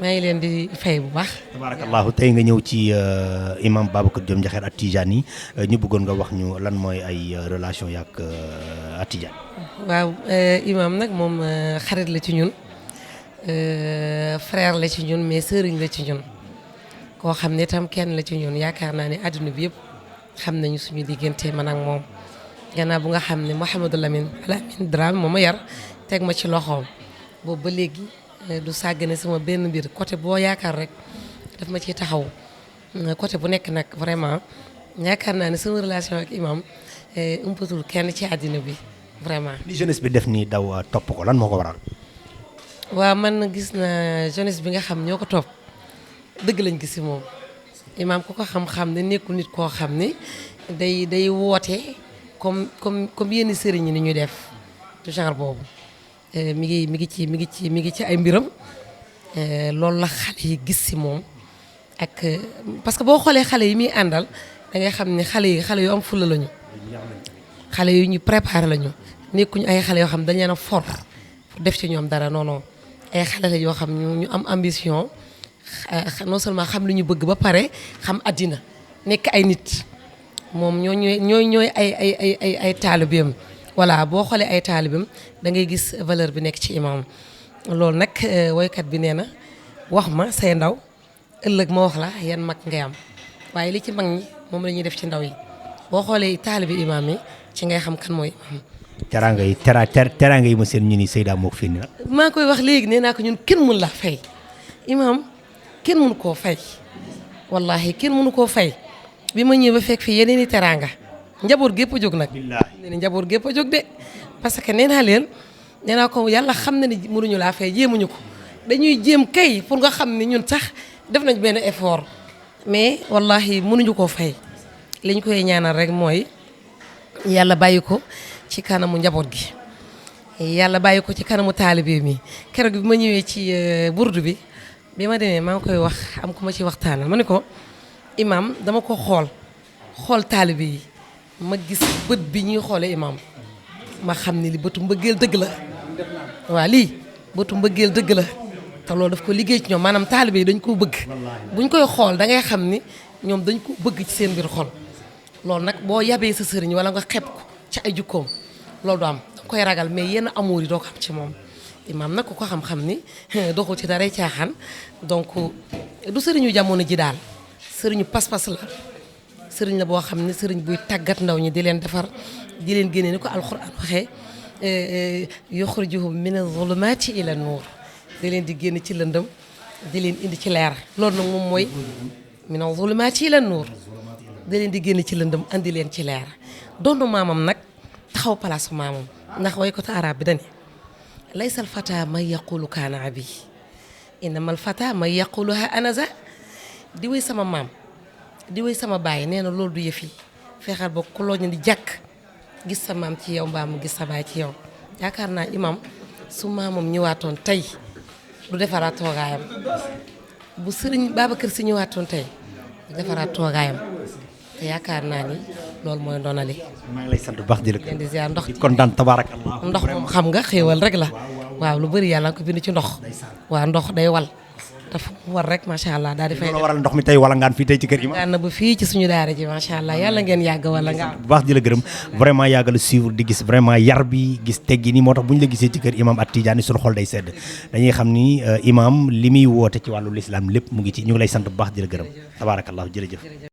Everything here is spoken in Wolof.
maa ngi leen di fay bu baax. tabarakallahu tey nga ñëw ci imam Babacar Diome Ndiakhate At-Tidjani ñu bëggoon nga wax ñu lan mooy ay relation yaak At-Tidjani. waaw imam nag moom xarit la ci ñun frère la ci ñun mais sëriñ la ci ñun koo xam ne tam kenn la ci ñun yaakaar naa ne àdduna bi yëpp xam nañu suñu diggante man ak moom gannaaw bu nga xam ne Mouhamadou Lamine Dramé moo ma yar teg ma ci loxoom boobu ba léegi du sàggane sama benn mbir côté boo yaakaar rek daf ma ciy taxaw côté bu nekk nag vraiment yaakaar naa ne sama relation ak imam umpatul kenn ci àddina bi vraiment. li jeunesse bi def nii daw topp ko lan moo ko waral. waaw man gis na jeunesse bi nga xam ñoo ko topp dëgg lañ gis si moom imam ku ko xam-xam ne nekkul nit koo xam ni day woote comme yenn sëriñ ñi ni ñuy def du genre boobu. mi ngi ci ay mbiram loolu la xale yi gis si moom ak parce que boo xoolee xale yi muy àndal da ngay xam ne xale yu am fulla lañu xale yu ñu préparé lañu nekkuñu ay xale yoo xam dañ leen a for pour def ci ñoom dara non non ay xale la yoo xam ñu am ambition non seulement xam lu ñu bëgg ba pare xam àddina nekk ay nit moom ñooy ay taalibeem. voilà boo xoolee ay taalibam da ngay gis valeur bi nekk ci imam loolu nag woykat bi nee na wax ma say ndaw ëllëg ma wax la yan mag ngay am waaye li ci mag ñi moom la ñuy def ci ndaw yi boo xoolee taalibi imam yi ci ngay xam kan mooy imam. teraanga yi ma seen ñu ni Seyda moo ko fi nag. maa koy wax léegi nee naa ko ñun kenn mun la fay imam kenn mënu koo fay wallahi kenn mënu koo fay bi ma ñëwee ba fekk fi yeneen i teraanga. njaboot gépp a jóg nag nee na njaboot gépp a jóg de parce que nee naa ko yàlla xam na ni mënuñu laa fay jéemuñu ko dañuy jéem kay pour nga xam ni ñun sax def nañ benn effort mais wallahi mënuñu koo fay liñ koy ñaanal rek mooy yàlla bàyyi ko ci kanamu njaboot gi yàlla bàyyi ko ci kanamu taalibe mi keroog bi ma ñëwee ci burdu bi ma demee maa ngi koy wax am ku ma ci waxtaanal ma ne ko imam dama ko xool taalibe yi ma gis bët bi ñuy xoolee imam ma xam ni li bëtu mbëggeel dëgg la waaw lii bëtu mbëggeel dëgg la te loolu daf ko liggéey ci ñoom maanaam taalibe yi dañ koo bëgg buñ koy xool da ngay xam ni ñoom dañ ko bëgg ci seen biir xol loolu nag boo yabee sa sëriñ wala nga xeeb ko ci ay jukkoom loolu du am da koy ragal mais yenn amour yi doo ko am ci moom imam nag ku ko xam-xam ni doxul ci daray caaxaan donc du sëriñu jamono ji daal sëriñu pas-pas la sëriñ la boo xam ne sëriñ buy tàggat ndaw ñi di leen defar di leen génne ni ko alxuraan waxee yuxrijuhum mina zulumaati ila nuur di leen di génne ci lëndëm di leen indi ci leer loolu nag moom mooy mina zulumaati ila nuur di leen di génne ci lëndëm andi leen ci leer doonu maamam nag taxaw palaasu maamam ndax way ko ta arab bi dane laysa al fata man yaqulu kaana abi innama al fata man yaquluha anaza di way sama maam di wéy sama baay nee na loolu du yëf yi fexeel ba ku loo ñu di jàkk gis sa maam ci yow mbaa mu gis sa baay ci yow yaakaar naa imam su maamam ñëwaatoon tey du defaraat toogaayam bu sëriñ Babacar Si ñëwaatoon tey du defaraat toogaayam te yaakaar naa ni loolu mooy ndonali. maa ngi lay sant bu baax di la leen di ziar ndox di kontaan tabarakallah ndox moom xam nga xéewal rek la waaw lu bëri yàlla nga ko bind ci ndox waaw ndox day wal dafa war rek macha allah daal di fay. loolu waral ndox mi tey wala ngaan fii tey ci kër gi. ngaan na ba fii ci suñu daara ji macha allah yàlla ngeen yàgg wala nga. bu baax di la gërëm vraiment yàgg la suivre di gis vraiment yar bi gis teggi ni moo tax bu ñu la gisee ci kër imam At-Tidjani suñu xol day sedd dañuy xam ni imam li muy woote ci wàllu lislaam lépp mu ngi ci ñu ngi lay sant bu baax di la gërëm tabarakallah jërëjëf.